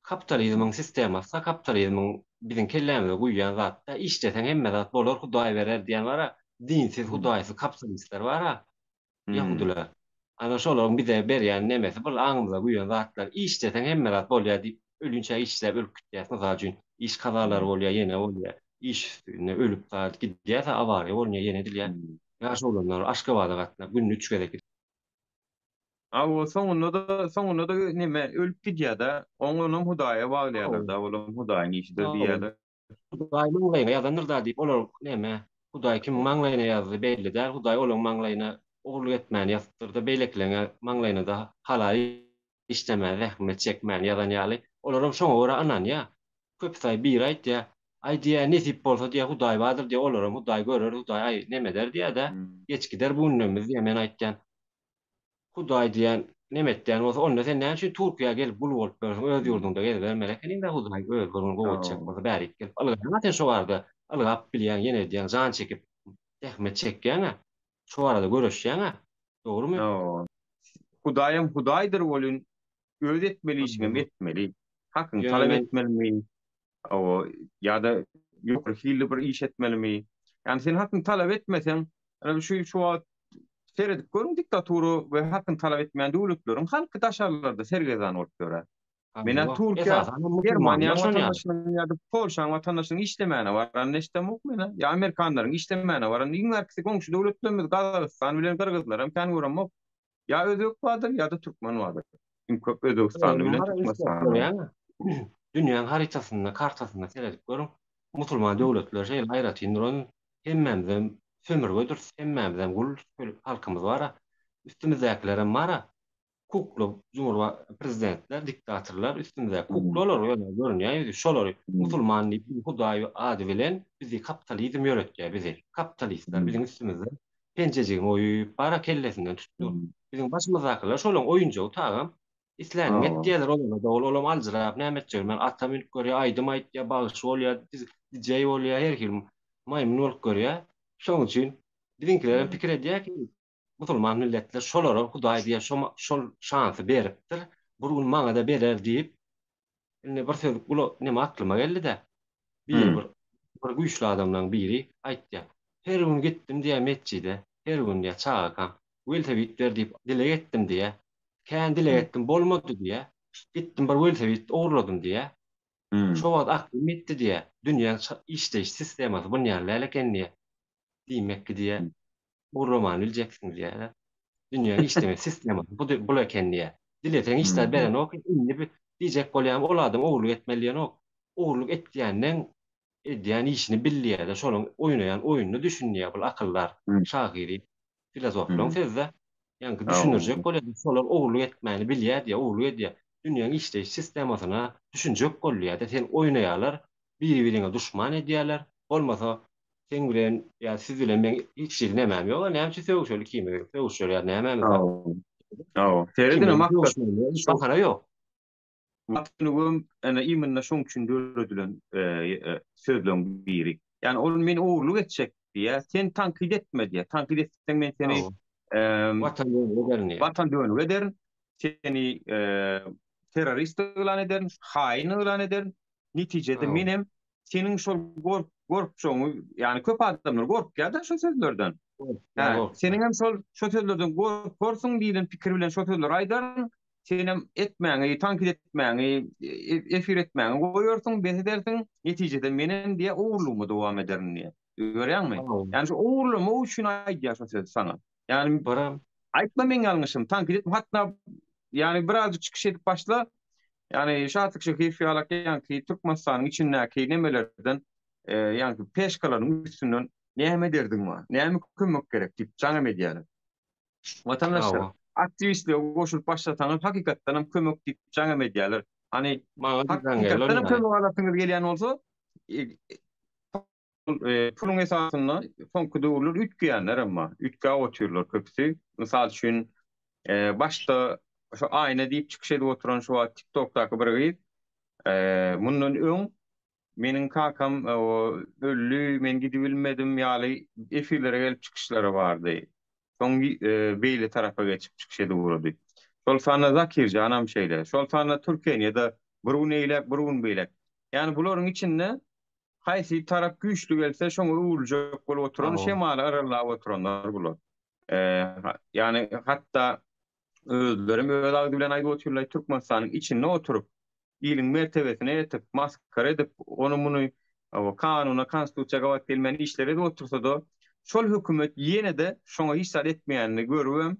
kapitalizmiň sistemasy-da kapitalizmiň biziň kellämize guýýan zat-da işleseň hemme zat bolar hudaý berer diýen bar-a dinsiz hudaýsyz kapitalistler bar-a Ýahudylar. Ana şolaryň bize berýän nemesi bir aňymyza guýan zatlar. Işleseň hemme zat bolýar diýip ölünçä işläp ölüp gitýäs. Mysal üçin iş kazalary bolýar ýene bolýar. Iş üstünde ölüp zat gidýäs awariýa bolunýar ýene edilýär. Ýaş oglanlar Aşgabada gatnap günde üç gezek gidip. Hawa soňunda-da soňunda-da neme ölüp gidýär-de. Oňam Hudaýa baglaýarlar-da olam Hudaýyň işidir diýýärler. Hudaý maňlaýyňa ýazandyr-da diýip, olar näme, Hudaý kimiň maňlaýyna ýazdy belli däl, Hudaý olaň maňlaýyna ogurlyk etmäni ýazypdyr-da, beýlekileňe maňlaýyna-da halal işlemäni, zähmet çekmäni ýazan ýaly, olaram şoňa görä ynanýar. Köpüsi aý biri aýtýar, Aý diýýär, nesip bolsa diýýär, Hudaý bardyr diýýär, olaram Hudaý görer, Hudaý aý nemeder diýýär-de, geç gider bu gündemiz diýýär, men aýtýan. Hudaý diýen neme etýän bolsa onda sen näme üçin Turkiýa gelip gul bolup ýörsüň öz ýurduňda gezibermeli ekeniňdä Hudaý özi bir gün gowy etjek bolsa bärik gelip ylgaýaňa sen şo barada ylgap bilýäň ýene edýäň jan çekip zähmet çekýäňä şo barada göreşýäňä dogrymy? Hudaýam Hudaýdyr welin öz etmeli işiňem etmeli. Hakyňy talap etmelimi? Hawa, ýa-da ýokary hilli bir iş etmelimi? Ýagny sen hakyňy talap etmeseň, ýa şu şu wagt seredip görüň diktatura we hakyny talap etmeýän döwletleriň halky daşarlarda sergezdan bolup ýörer. Menä Türkiýä, Germaniýanyň watandaşynyň ýa-da Polşanyň watandaşynyň işlemäne baranyny eşidemok menä. Ýa amerikanlaryň işlemäne baranyny. Iň bärkisi goňşy döwletlerimiz Gazagystan bilen Gyrgyzlaram kän göremok. Ýa özbek bardyr, ýa-da türkmen bardyr. Iň köp özbegistanly bilen türkmenistanly. Dünýäň harytasynda, kartasynda seredip görüň. Musulman döwletler şeýle aýratyn duran. Hemmämizem sömürgediris, hemmämizem gul halkymyz bar-a. Üstümizdäkilerem bar-a. Kukla cumhurba prezidentler, diktatorlar üstümizdäki kukla olar ýöne görünýän ýüzi şolary musulman diýip hudaý ady bilen bizi kapitalizm ýöretýär bizi. Kapitalistler biziň üstümizde Penjejigini goýup, bara kellesinden tutdy. Biziň başymyzdakylar şolaň oýunjagy tagam. Isläniňi et diýýärler olara-da, ol olam aljyrap, näme etjegini bilmän, ata münüp görýär, aýdym aýtýar, bagşy bolýar, dijeý bolýar, her hili maýmyn bolup görýär. Şoň üçin biziňkilerem pikir edýär ki, musulman milletler şolara Hudaý diýýär, şol şansy beripdir, bir gün maňa-da berer diýip, Indi bir söz gula neme aklyma geldi-de. Biri bir bir güýçli adamlaryň biri aýtýar. Her gün gitdim diýýär metjide, her gün diýýär çagakam. Welosiped ber diýip dileg etdim diýýär. Kän dileg etdim bolmady diýýär. Gitdim bir welosiped ogurladym diýýär. Şo wagt aklym ýetdi diýýär. Dünýäň işleýiş sistemasy bunýaly däl eken diýýär. Diýmek ki diýýär, ogurlamany biljeksiň diýýär. Dünýäň işleme sistemasy bu bul eken diýýär. Dileseň hiç zat berenok, indi bir diýjek bolýan ol adam ogurlyk etmeli diýenok. Ogurlyk etýänden edýän işini bil diýýär-de, şolaň oýnaýan oýnuna düşün diýýär bul akyldar şahyry, filozoflaryň sözi-de. Ýaňky düşündirjek bolýar, şolar ogurlyk etmäni bilýär diýýär, ogurlyk edýär. Dünýäň işleýiş sistemasyna düşünjek bol diýýär-de, seni oýnaýarlar, biri-biriňe duşman edýärler, bolmasa. Seň bilen ýa siz bilen meň hiç hili nemäm ýok-a, näme üçin sögüşeli ikimiz sögüşer ýaly nämämiz bar? Hawa. Seredine Ikimiziň maksat sögüşmegimize hiç bahana ýok. Watan ene imенно şoň üçin döredilen sözleň biri. Ýani ol men ogurlyk etjek diýýär, sen tankyt etme diýýär. Tankyt etseň men seni Watan dönügi ederin diýýär. Watan dönügi ederin, seni terrorist yglan ederin, haýyn yglan ederin. Netijede menem seniň şol gork gorkjagyňy, ýani köp adamlar gorkýar-da şo sözlerden. Hä, seniňem şol şo sözlerden gorkarsyň diýlen pikir bilen şo sözleri aýdaryn. Senem etmäňi, tankyt etmäňi, efir etmäňi goýarsyň, bes edersiň. Netijede menem diýýär, ogurlygyma dowam ederin diýýär. Görýäňmi? Ýagny şu ogurlamak üçin aýdýar şo sözi saňa. Ýagny aýtma meň ýalňyşym, tankyt etme. Hatda ýagny birazjyk çykyş edip başla. Ýagny Şatlyk Şehiýew ýalak ýaňky Türkmenistanyň içindäki nemelerden, ýaňky peşkalaryň üstünden näme derdiň bar, näme kömek gerek diýip jaňam edýärler. Watandaşlar, aktiwistlige goşulyp başlasaňyz hakykatdan hem kömek diýip jaň hem edýärler. Hany hakykatdan hem kömek alasyňyz gelýän bolsa, puluň esasynda soňky döwürler üýtgeýänler hem bar. Üýtgäp otyrlar köpüsi. Mysal üçin, başda şu Aýna diýip çykyş edip oturan şu wagt TikTokdaky bir gyz, mundan öň Meniň kakam öldi, men gidibilmedim ýaly efirlere gelip çykyşlary bardy. Soň beýle tarapa geçip çykyş edip ugrady. Şol sanda Zakirjanam şeýle. Şol sanda Türkeniýede bir gün eýläk, bir gün beýläk. Ýagny bularyň içinde haýsy tarap güýçli gelse şoňa öwrüljek bolup oturan, şemaly yralap oturanlar bular. Ýagny hatda özlerem öz agzy bilen aýdyp otyrlar, Türkmenistanyň içinde oturyp, iliň mertebesine ýetip, masgara edip, ony-muny kanuna, konstitusiýa gabat gelmeýän işleri edip otursa-da, şol hökümet ýene-de şoňa hiç zat etmeýänini görübem,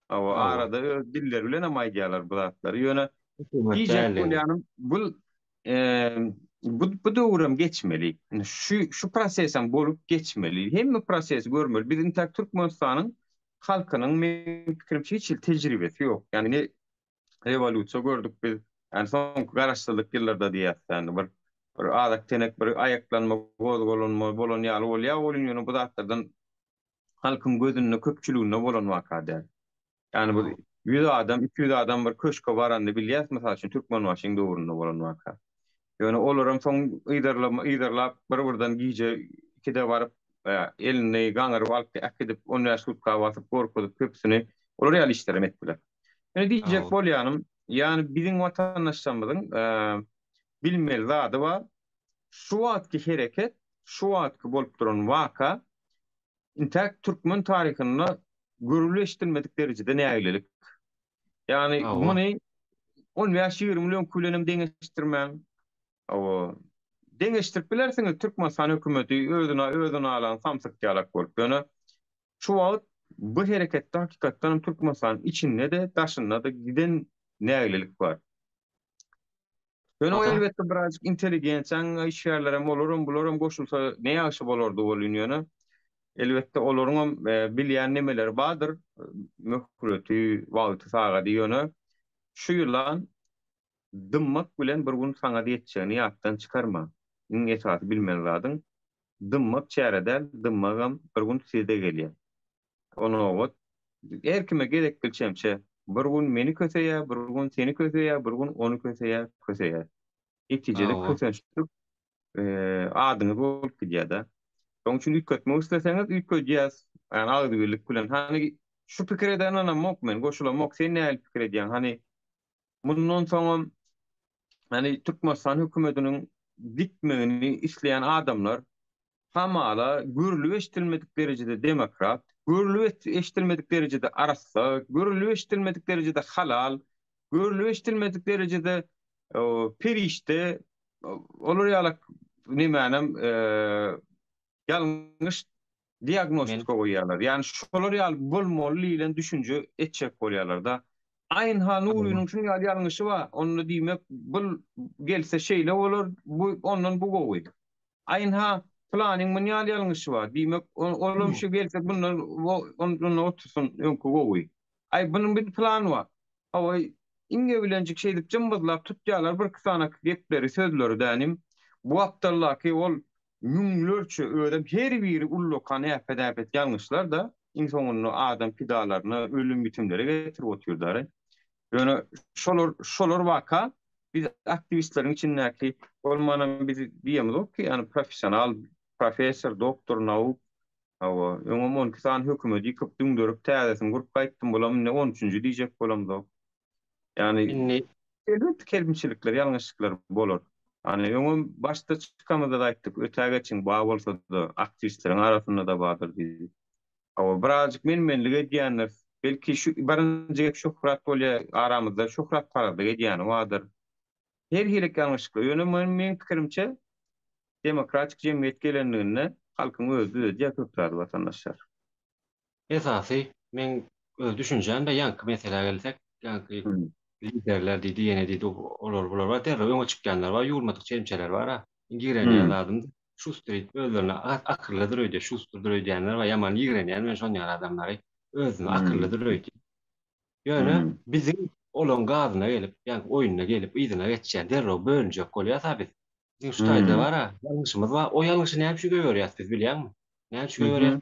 arada öz dilleri bilenem aýdýarlar bu zatlary. Ýöne diýjek bolýanym, bu bu döwürem geçmeli. Şu şu prosesem bolup geçmeli. Hemme prosesi görmeli. Biz intäk Türkmenistanyň halkynyň meň pikirimçe hiç hili tejribesi ýok. Ýagny ne rewolýusiýa gördük biz. Ýani soňky garaşsyzlyk ýyllarda diýýäs ýani bir bir azak-tenek bir aýaklanma, gozgalanma bolan ýaly bolýar welin ýöne bu zatlardan halkyň gözünde köpçüliginde bolan waka däl. Ýani bir 100 adam, 200 adam bir köşke baranyny bilýäs mysal üçin Türkmenbaşyň döwründe bolan waka. Ýöne olaram soň yzarlama yzarlap bir-birden gije ikide baryp, elini gaňyryp alyp äkidip, on bäş sutka basyp, gorkuzyp köpüsini olar ýaly işlerem etdiler. Ýöne diýjek bolýanym, ýagny biziň watandaşlarymyzyň bilmeli zady bar, şu wagtky hereket, şu wagtky bolup duran waka intäk türkmen taryhynda görülip-eşidilmedik derejede nägilelik. Ýagny muny on bäş-ýigrimi ýyl öňki bilenem deňeşdirmäň. Hawa, deňeşdirip bilersiňiz, Türkmenistan hökümeti özüne özüni alan samsyk ýalak bolup. Ýöne şu wagt bu hereketde hakykatdanam Türkmenistanyň içinde-de, daşynda-da giden nägilelik bar. Ýöne o elbetde birazjyk intelligensiýaň işgärlerem olaram bularam goşulsa ne ýagşy bolardy welin ýöne elbetde olaryňam bilýän nemeleri bardyr möhleti wagty sagady ýöne şu ýylan dymmak bilen bir gün saňa ýetjegini ýatdan çykarma iň esasy bilmeli zadyň dymmak çäre däl dymmagam bir gün size gelýär. O nobat her kime gezek çemçe. Bir gün meni köseýär, bir gün seni köseýär, bir gün ony köseýär, köseýär. Netijede kösençlik adyňyz bolup gidýär-de. Şonuň üçin üýtgetmek isleseňiz üýtgedýäs. Ýagny agzybirlik bilen. Hany şu pikire de ynanamok men, goşulamok. Sen nähili pikir edýäň? Hany mundan soňam hany Türkmenistan hökümetiniň gitmegini isleýän adamlar hamala görlüp eşidilmedik derejede demokrat, görlüp eşidilmedik derejede arassa, görlüp eşidilmedik derejede halal, görlüp eşidilmedik derejede perişde, olar ýaly nemänem ýalňyş diagnostika goýýarlar. Ýagny şolar ýaly bolmaly diýlen düşünje etjek bolýarlar-da. Aýynha Nurynyň şuny ýaly ýalňyşy bar, onda diýmek bul gelse şeýle bolar, bu ondan bu gowy. Aýynha pylanyň muny ýaly ýalňyşy bar, diýmek olam şu gelse bundan onda otursyn öňki gowy. Aý bunuň bir plany bar. Hawa iňňe bilenjik şeýdip jymbyzlap tutýarlar birki sany gepleri sözleri dänim. Bu gapdaldaky ol. Müňlerçe özem her biri ullakan äpet-äpet ýalňyşlar-da, iň soňunda adam pidalaryna, ölüm-ýitimlere getirip otyrdary. Ýöne şolar, şolar waka biz aktiwistleriň içindäki bolmanam biz diýemizok ki, ýagny professional, professor, doktor nauk, hawa, öňem 12 sany hökümeti ýykyp, düňderip, täzesini gurup gaýtdym, bulam indi on üçünji diýjek bolamzok. Ýagny Indi elbetde kemçilikler, ýalňyşlyklar bolar. Ýagny öňem başda çykamyzda-da aýtdyk, ötä geçiň, bar bolsa-da, aktiwistleriň arasynda-da bardyr diýdik. Hawa, birazjyk men-menlik edýändir. Belki şu birinji gezek şöhrat bolýar aramyzda, şöhratparazlyk edýäni bardyr. Her hili ýalňyşlyklar. Ýöne meň pikirimçe, demokratik jemgyýet gelenliginde halkyň özi düzedýär köp zady watandaşlar. Esasy meň öz düşünjämde ýaňky meselä gelsek, ýaňky liderler diýdi, ýene diýdi, olar bular bar, derrew öňe çykýanlar bar, ýuwulmadyk çemçeler bar-a. Ýigrenýän zadym şuster özlerine akyllydyr öýdýär, şusterdir öýdýänler bar, ýaman ýigrenýän men şon ýaly adamlary, özüni akyllydyr öýdýär. Ýöne biziň olaň gazyna gelip, ýaňky oýnuna gelip yzyna geçýän, derrew bölünjek bolýas-a biz. Biziň şu taýda bar-a, ýalňyşymyz bar. O ýalňyşy näme üçin goýberýäs biz bilýäňmi? Näme üçin goýberýäs?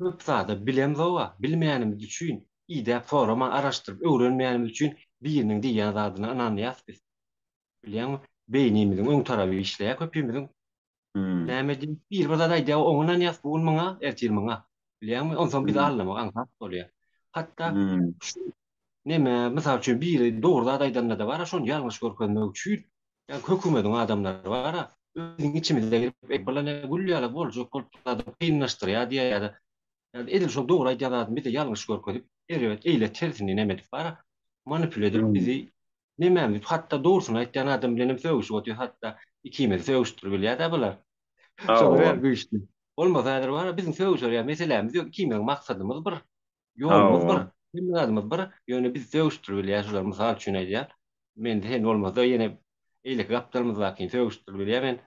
Köp zada bilemzog-a, bilmeýänimiz üçin, idäp soraman, araşdyryp öwrenmeýänimiz üçin biriniň diýýän zadyna ynanýas biz. Bilýäňmi? Beýnimiziň öň taraby işleýär köpimiziň. Näme diýip, biri bir zat aýdýar, oňa ynanýas, bu gün muňa, ertir muňa. Bilýäňmi? Onsoň bizi aldamak aňsat bolýar. Hatda şu neme, mysal üçin, biri dogry zat aýdanda-da bar-a, şony ýalňyş görkezmek üçin Ýa hökümediň adamlary bar-a, biziň içimize girip, eý, bular näme gül ýaly boljak bolup zady kynlaşdyrýar diýýär ýa-da ýa-da edil şol dogry aýdýan zadyny bize ýalňyş görkezip, erbet eýle tersini neme edip bar-a, manipule edip bizi nemämizi hatda dogrusyny aýtýan adam bilenem sögüşip otyr, hatda ikimizi sögüşdirip bilýär-dä bular. Şoňa görä güýçli. Bolmasa häzir bar-a biziň sögüşer ýa meselämiz ýok, ikimiziň maksadymyz bir, ýolumyz bir, hemme zadymyz bir, ýöne bizi sögüşdirip bilýär şular, mysal üçin aýdýan. Men sen bolmasa ýene eýleki gapdalymyzdakyny sögüşdirip bilýär men.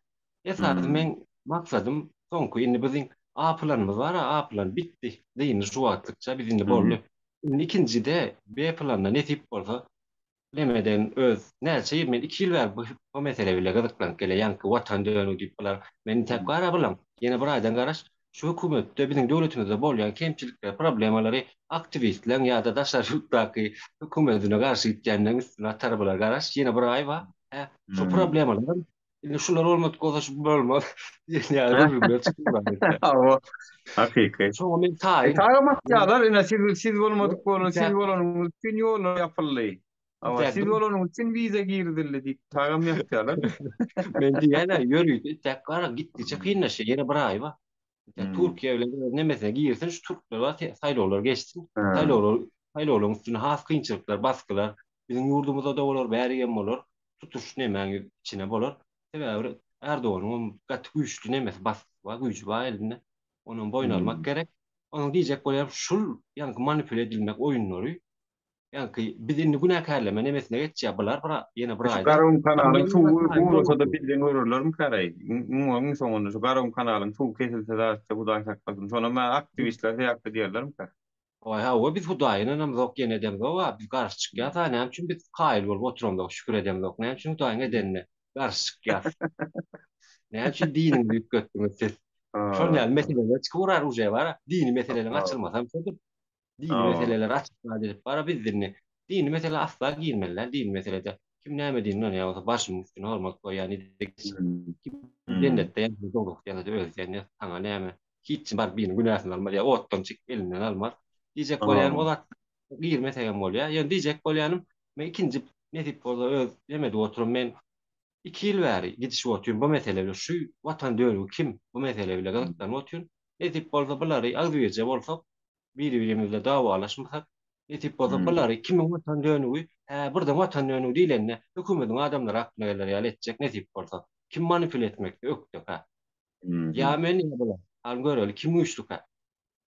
Esasy meň maksadym soňky indi biziň A planymyz bar-a, A plan bitdi, dyndy şu wagtlykça biz indi boldy. Indi ikinjide B planyna nesip bolsa Nemeden öz näçe ýyl men iki ýyl bäri bu bu mesele bile gyzyklanyp gelýän ýaňky watan dönügi diýip bular men intäk gara bulam ýene bir aýdan garaş şu hökümetde biziň döwletimizde bolýan kemçilikleri problemalary aktiwistleň ýa-da daşary ýurtdaky hökümedine garşy gitýänleň üstüne atar bular garaş ýene bir aý bar hä şu problemalaram indi şular bolmadyk bolsa şu bolmaz diýen ýaly gürrüňler çykyp Hawa, hakyky. Şoňa men taýyn. Tagam atýarlar, ine siz siz bolmadyk bolan, siz bolanyňyz üçin ýollar ýapyldy. Hawa, siz bolanyňyz üçin wiza girizildi diýip tagam ýapýarlar. Men diýýän-ä, ýörite itäk gara gitdigiçe kynlaşýar, ýene bir aý bar. Türkiýe bilen öz nemesine girsin, şu türkler bar, saýlawlar geçsin. Saýlawlar, saýlawlaryň üstüne has kynçylyklar, basgylar biziň ýurdumyzda-da bolar, bärigem bolar. Tutuş nemäň içine bolar. Sebäbi Erdoganyňam gaty güýçli nemesi, basgysy bar, güýji bar elinde. Onam boýun almak gerek. Onuň diýjek bolýanym şul ýaňky manipule edilmek oýunlary ýaňky biz indi günäkärleme nemesine geçýär bular bir ýene bir Şu aýda. Garagum kanalyň suwy gurasa-da bizden görerlermikäraý? Iň soňunda şu Garagum kanalyň suwy kesilse zatça Hudaý saklasyn. Şonam aktiwistler sebäpli diýerlermikä? Waý hawa biz Hudaýa ynanamzok ýene edemzok-a biz garşy çykýas-a näme üçin biz kaýyl bolup oturamzok şükür edemzok näme üçin Hudaýyň edenine garşy çykýas näme üçin diniňizi üýtgetdiňiz siz şol ýaly meseleler çykyp urar uje bara dini meseleleriň açylmasam şodur dini meseleler açyk zat edip bara biz indi dini mesele asla girmeli däl dini meselede kim näme din ynanýan bolsa başymyň üstüne hormat goýýan kim jennetde ýa dowzahda ýa-da özi ýanýar saňa näme Hiç kim baryp biriniň günäsini almaz ýa otdan çekip elinden almaz. Diýjek bolýanym o zat girmesegem bolýar. Ýöne diýjek bolýanym men ikinji nesip bolsa öz neme edip oturyn men iki ýyl bäri gidişip otyryn bu mesele bilen şu watan dönügi kim bu mesele bile gyzyklanyp otyryn. Nesip bolsa bulary agzybirje bolsak biri birimizle dawalaşmasak nesip bolsa bulary kimiň watan dönügi hä birden watan dönügi diýlende hökümediň adamlary aklyna geler ýaly etjek nesip bolsa. Kim manipule etmekde ökdekä. Ýa men ýa bular. Hany göreli kim güýçlükä?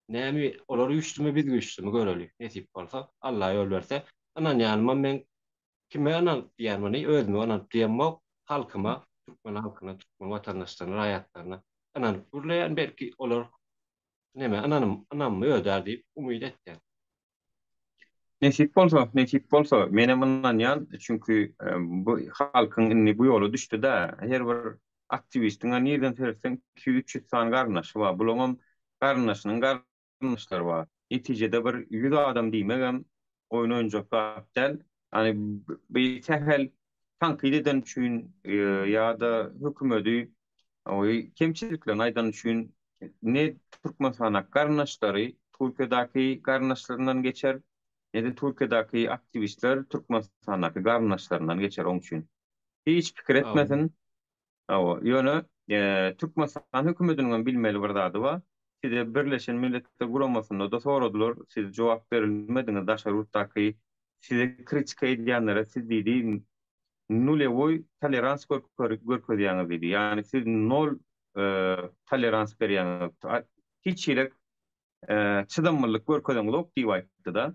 Näme olar güýçlümi biz güýçlümi göreli. Nesip bolsa, Allah ýol berse. Ynanýanymam men kime ynanyp diýýän muny özüme ynanyp diýemok, halkyma, türkmen halkyna, türkmen watandaşlaryna, raýatlaryna ynanyp gürleýän belki olar neme ynanym ynamymy ödär diýip umyt etýän. Nesip bolsa, nesip bolsa, menem ynanýan, çünki bu halkyň indi bu ýola düşdi-dä, her bir. aktiwistiň-ä nirden seretseň 200-300 sany garyndaşy bar. Bulaňam garyndaşynyň garyndaşlary bar. Netijede bir 100 adam diýmegem oýun oýunjak zat däl. Ýani bir sähel tankyt eden üçin ýa-da hökümedi kemçiliklerini aýdan üçin ne Türkmenistandaky garyndaşlary Türkiýedäki garyndaşlaryndan geçer, ne-de Türkiýedäki aktiwistler Türkmenistandaky garyndaşlaryndan geçer oň üçin. Hiç pikir etmesin. Hawa, ýöne Türkmenistan hökümetiniň hem bilmeli bir zady bar. Size Birleşen Milletler Guramasynda-da soradylar, siz jogap berilmediňiz, daşary ýurtdaky size kritika edýänlere siz diýdi, nulewoý tolerans görkezýäňiz diýdi. Ýagny siz nol tolerans berýäňiz. Hiç hili çydamlylyk görkezeňzok diýip aýtdy-da.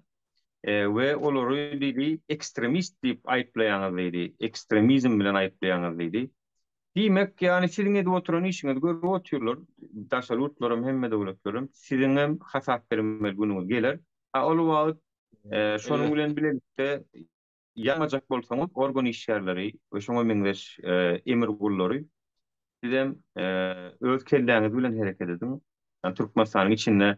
We olary diýdi, ekstremist diýip aýyplaýaňyz diýdi. Ekstremizm bilen aýyplaýaňyz diýdi. Diýmek, ýagny siziň edip oturan işiňizi görüp otyrlar, daşary ýurtlaram, hemme döwletlerem. Siziňem hasap bermeli günüňiz geler. A ol wagt şonuň bilen bilelikde Ýanmajak bolsaňyz organ işgärleri we şoňa meňzeş emir gullary sizem öz kelläňiz bilen hereket ediň. Ýagny Türkmenistanyň içinde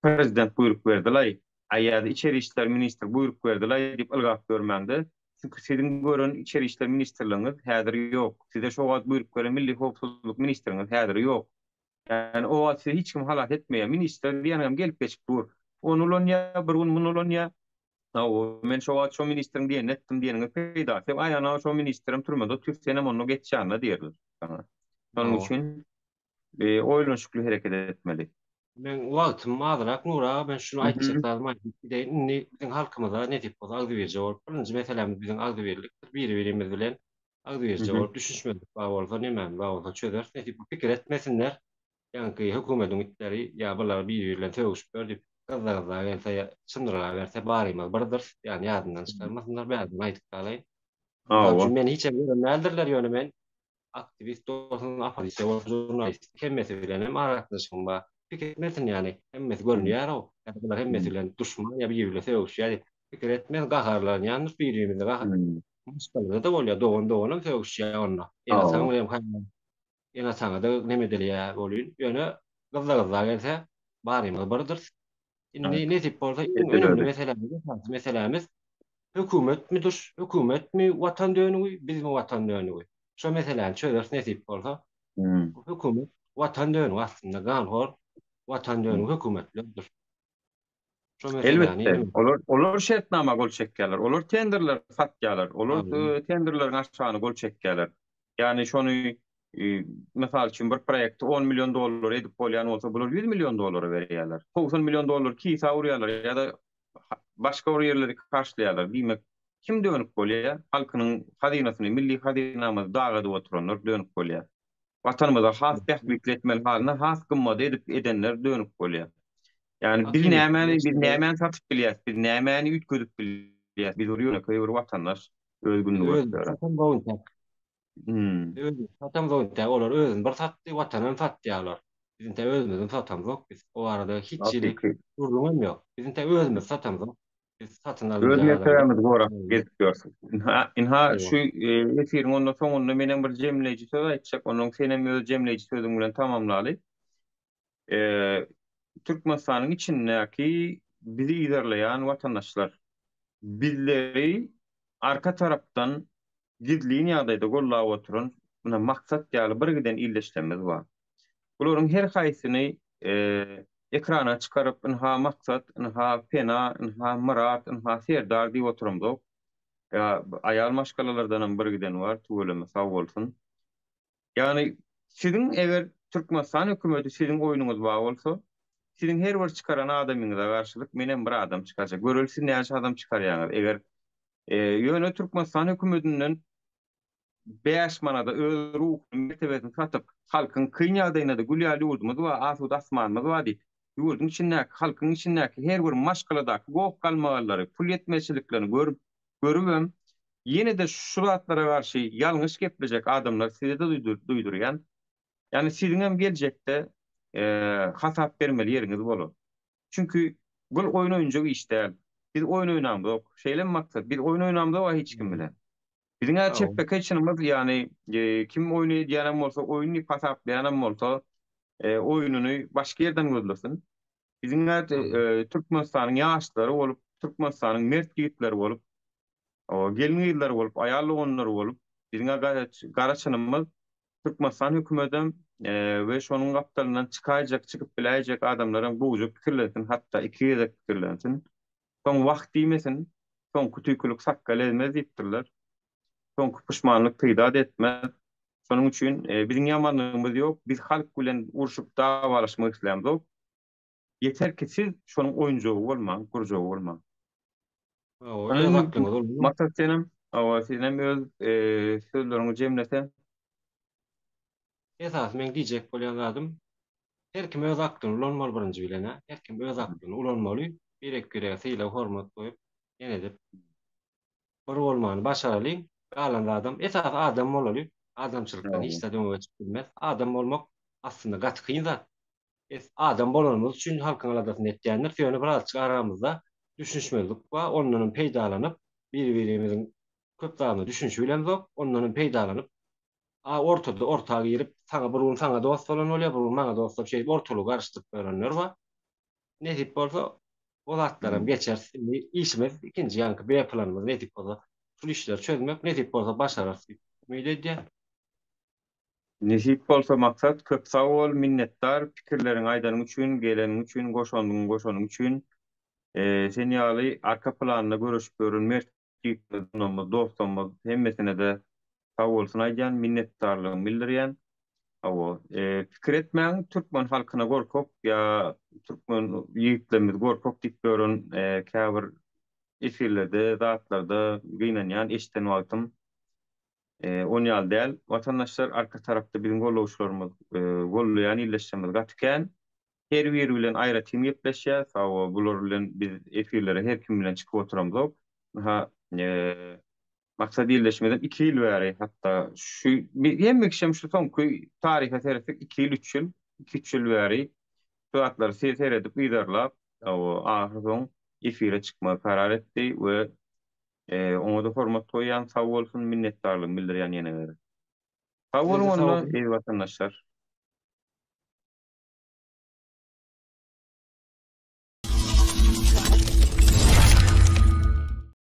prezident buýruk berdilaý, a ýa-da içeri işler ministri buýruk berdilaý diýip ylgap ýörmäňde. Çünki siziň gören içeri işler ministrligiňiz häzir ýok. Size şo wagt buýruk beren milli howpsuzlyk ministriňiz häzir ýok. Ýagny o wagt sizi hiç kim halas etmeýär. Ministr diýeniňem gelip geçip dur. Ony ulanýar, bir gün muny ulanýar. Hawa, men şo wagt şo ministriň diýenini etdim diýeniňe peýdasy ýok. Aý, ana, şo ministrem türmede otyr, senem onda geç ýanyna diýerler saňa. Şonuň üçin oýlanyşykly hereket etmeli. Meň wagtym azrak Nury aga, men şuny aýtjak zadymy aýdyp gideýin. Indi biziň halkymyza nesip bolsa agzybirje bolup, birinji meselämiz biziň agzybirlikdir, biri-birimiz bilen agzybirje bolup düşünişmezlik bar bolsa, nemämiz bar bolsa çözeris nesip bolsa. Pikir etmesinler. Ýaňky hökümediň itleri ýa bular biri-biri bilen sögüşip ýör diýip, gyzza-gyzza gelse ýa çyndyrylaberse barymyz birdiris, ýagny ýadyndan çykarmasynlar, bärden aýdyp galaýyn. Mysal üçin, meni hiç hem gören däldirler, ýöne men aktiwist bolsun, oppozisiýa bolsun, žurnalist, hemmesi bilen hem aragatnaşygym bar. Pikir etmesin ýagny, hemmesi görünýär-ow, ýa bular hemmesi bilen duşman ýa biri bilen sögüşýär diýip, pikir etmez, gaharlanýandyrys bir-birimize gahar. Maşgalada-da bolýar, dogan doganam sögüşýär onda. Ene-ataň bilen Ene-ataňa-da neme edilýä bolýyn. Ýöne gyzza-gyzza gelse, barymyz birdiris. Indi nesip bolsa iň önemli meselämiz, esasy meselämiz hökümetmi duş, hökümetmi watan dönügi, bizmi watan dönügi? Şo meseläni çözeris nesip bolsa. Hökümet watan dönügi aslynda ganhor watan dönügi hökümetlerdir. Şo meseläni Elbetde, olar olar şertnama gol çekýärler, olar tenderleri satýarlar, olar tenderleriň aşagyna gol çekýärler. Ýagny şony mysal üçin bir proýekti on million dollara edip bolýan bolsa, bular 100 million dollara berýärler. 90 million dollar kisa urýarlar ýa-da başga bir ýerleri karşylaýarlar. Diýmek, kim dönük bolýar? Halkynyň hazynasyny, milli hazynamyzy dag edip oturanlar dönük bolýar. Watanymyza has bähbitli etmeli halyna has gymmady edip edenler dönük bolýar. Ýagny biz nämäni biz nämäni satyp bilýäs, biz nämäni üýtgedip bilýäs, biz bir ýönekeý bir watandaş öz gününi görüp ýören. Satamzok intäk. Özümiz satamzok intäk, olar özüni bir satdy, watanam satýar olar. Biz intäk özümizem satamzok biz. O barada hiç hili gürrüňem ýok. Biz intäk özümizi satamzok. Biz satyn Öz alynjak adam däl. mertebämizi gorap gezip ýörüs. Ynha, ynha şu efiriň onda soňunda menem bir jemleýji söz aýtjak, onnoň senem öz jemleýji sözüň bilen tamamlaly. Türkmenistanyň içindäki bizi yzarlaýan watandaşlar, bizleri arka tarapdan gizlin ýagdaýda gollap oturan muna Maksat ýaly bir giden ildeşlerimiz bar. Bularyň her haýsyny ekrana çykaryp, ynha Maksat, ynha Pena, ynha Myrat, ynha Serdar diýip oturamzok. Ýa aýal maşgalalardanam bir giden bar, tüweleme sag bolsun. Ýagny siziň eger Türkmenistan hökümeti siziň oýnuňyz bar bolsa, siziň her bir çykaran adamyňyza garşylyk menem bir adam çykarjak. Göreli siz näçe adam çykarýaňyz. Eger ýöne Türkmenistan hökümetinden 5 manada öz ruhuny, mertebesini satyp, halkyň kyn ýagdaýynda-da gül ýaly ýurdumyz bar, asuda asmanymyz bar diýip, ýurduň içindäki, halkyň içindäki her bir maşgaladaky goh-galmagallary, pul ýetmezçiliklerini görüp, görübem, ýene-de şu zatlara garşy ýalňyş geplejek adamlar size-de duýdurýan. Ýagny siziňem geljekde hasap bermeli ýeriňiz bolar. Çünki bul oýun oýunjak iş däl. Biz oýun oýnamzok. Şeýlemi Maksat? Biz oýun oýnamzok-a hiç kim bilen. Biziň-ä çepbekeý çynymyz, ýagny kim oýun edýänem bolsa, oýun diýip hasaplaýanam bolsa, oýnuny başga ýerden gözlesin. Biziň-ä Türkmenistanyň ýaşlary bolup, Türkmenistanyň mert ýigitleri bolup, gelin-gyzlary bolup, aýal doganlary bolup, biziň-ä gara çynymyz Türkmenistan hökümetem we şonuň gapdalyndan çykaýjak, çykyp biläýjek adamlaram gowuja pikirlensin, hatda iki gezek pikirlensin. Soň wah diýmesin, soňky tüýkülik sakgal ezmez diýipdirler. Soňky puşmanlyk peýda-da etmez. Şonuň üçin biziň ýamanlygymyz ýok, biz halk bilen urşup dawalaşmak islämzok. Ýeter ki siz şonuň oýunjagy bolmaň, gurjagy bolmaň. Hawa, öz aklyňyz bolmaň. Maksat senem, hawa, senem öz sözleriňi jemleseň. Esasy meň diýjek bolýan zadym, her kim öz aklyny ulanmaly birinji bilen-ä, her kim öz aklyny ulanmaly, birek-birege sylag-hormat goýup, ene edip, bir bolmany başaralyň, galan zadam, esasy adam bolaly, adamçylykdan hiç zat öňe geçip bilmez, adam bolmak aslynda gaty kyn zat, es adam bolanymyz üçin halkyň aladasyny etýändiris, ýöne birazjyk aramyzda düşünişmezlik bar, ondanam peýdalanyp, biri-birimiziň köp zadyna düşünişibilemzok, ondanam peýdalanyp, A ortada orta girip saňa bir gün saňa dost bolan bolýar, bir gün maňa dost bolup şeýdip ortalygy garyşdyryp ýörenler bar. Nesip bolsa o zatlaram geçeris. Indi işimiz ikinji ýaňky B planymyz nesip bolsa şul işleri çözmek nesip bolsa başararys diýip umyt edýän. Nesip bolsa Maksat köp sag bol minnetdar pikirleriňi aýdanyň üçin geleniň üçin goşandyňy goşanyň üçin sen ýaly arka planda göreşip ýören mert Ýigitlerimiz, dostlarymyz hemmesine-de sag bolsun aýdýan, minnetdarlygymy bildirýän. Hawa, pikir etmäň, türkmen halkyna gorkak ýa türkmen ýigitlerimiz gorkak diýip ýören käbir efirlerde, zatlarda gynanýan eşiden wagtym. On ýaly däl, watandaşlar, arka tarapda biziň gollawçylarymyz, gollaýan ildeşlerimiz gaty kän. Her biri bilen aýratyn gepleşýäs. Hawa, bular bilen biz efirlere her kim bilen çykyp oturamzok. Ynha, Maksat ildeşimizem iki ýyl bäri, hatda şu hemme kişem şu soňky taryha seretsek iki ýyl, üç ýyl, iki-üç ýyl bäri şu zatlary seredip, yzarlap, hawa, ahyr soň efire çykmagy karar etdi we oňa-da hormat goýýan, sag bolsun, minnetdarlygymy bildirýän ýene gezek. Sag boluň onda, eziz watandaşlar.